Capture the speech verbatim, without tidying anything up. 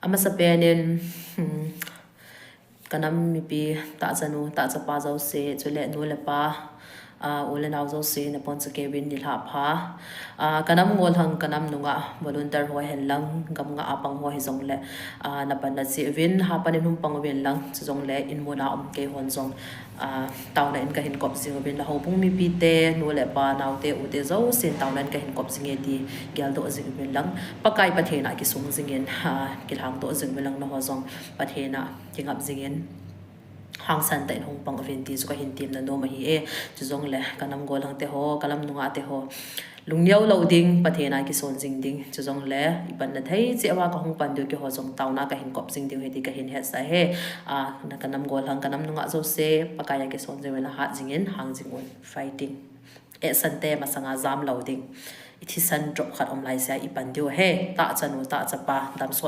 Amasapen in, hmm, kanam mipi tahchanu, tahchapa jouse, chule nu le pa, ah, u le nau jouse, napon chakeuvin nilhah pha. Ah, kanam gollhang, kanam nungah, volunteer ho henlang, gamnga a pang ho hijongle, ah, napan nache uvin, hapan in hung pang uvin lang, chujongle, inmun a um keihon jong, ah, taona in kahin kop jing uvin, la houbung mipite, nu le pa, naote, ute jousen taona in kahin kop jinge ti, geldoh jing uvin lang, Pakai Pathen a kisong jingin, ah, kilhangdoh jing uvin lang, naho jong Pathen a kingap jingin, hangsan tah in hung pang uvin ti chu kahin temna nom ahi e. Chujongle, kanam gollhang te ho, kanam nungah te ho, lungneo lou ding, Pathen a kison jing ding. Chujongle, ipan na thei cheh uva kahung pan diu, keiho jong taona kahin kop jing diu ahi ti kahin hetsah e. Ah, na kanam gollhang, kanam nungah jouse, Pakai a kison jing uvin, ahat jingin, hang jing un, fighting. Ehsan te masanga jam lou ding. Ithisan drop khat um laisea ipan diu ahi. Tahchanu, tahchapa, damsot